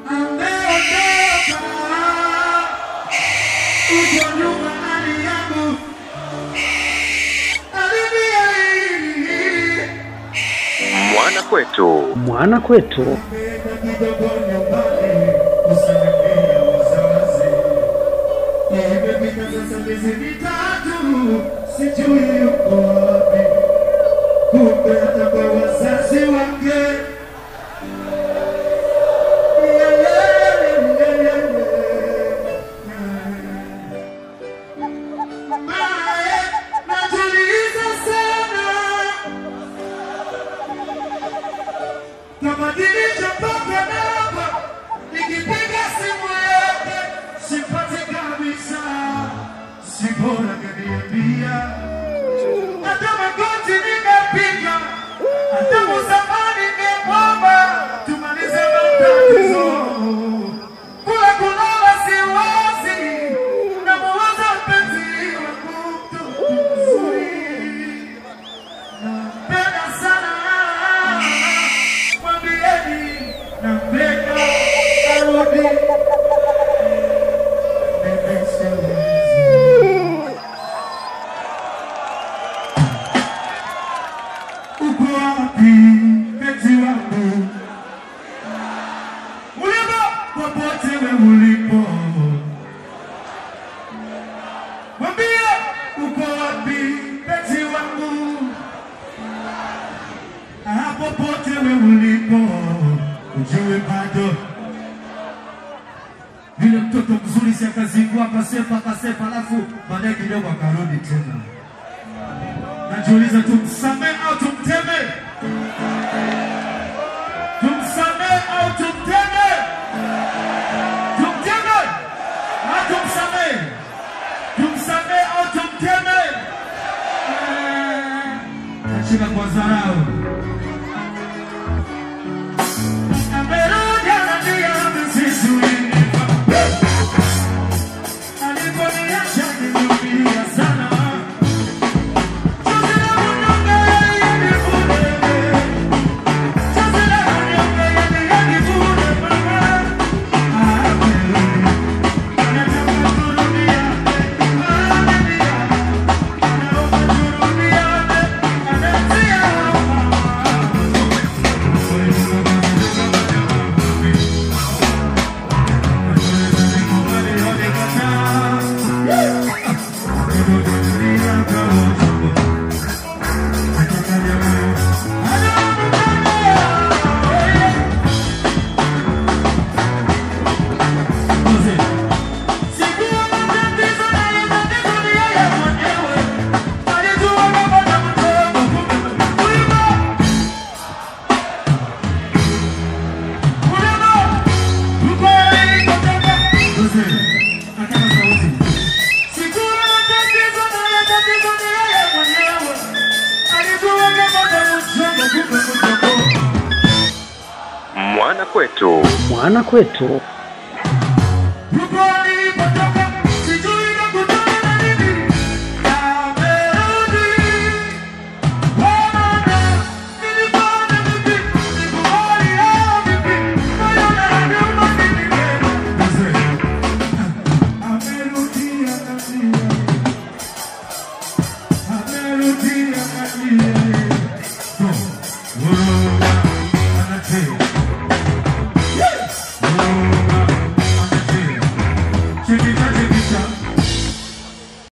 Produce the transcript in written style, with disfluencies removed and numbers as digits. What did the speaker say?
Ameondoka uko nyuma hali yangu aliniahidi. Mwana Kwetu. Mwana Kwetu. Sijui yuko wapi, kumbe hata kwa wazazi wake. Mae, najiuliza sana kama nilichopata namba, nikipiga simu yake sipati kabisa. Si bora kaniambia, hata magoti nimepiga, hata msamaha nimemwomba, tumalize matatizo. Kula kulala siwazi, namuwaza mpenzi wangu mtoto mzuri. Nampenda sana, mwambieni nampenda arudi. Mimi siwezi. Uko wapi mpenzi wangu? Ulipo popote wewe ulipo, mwambie uko wapi mpenzi wangu? Ah, popote wewe ulipo, ujue bado yule mtoto mzuri si akazingua akasepa akasepa, alafu baadaye kidogo akarudi tena. Najiuliza, tumsamee au tumteme? Tumsamee au tumteme? Tumteme au tumsamee? Tumsamee au tumteme? Nacheka kwa dharau. Amerudi ananiambia sijui aliponiacha niliumia sana. Mwana Kwetu. Mwana Kwetu. Yeah!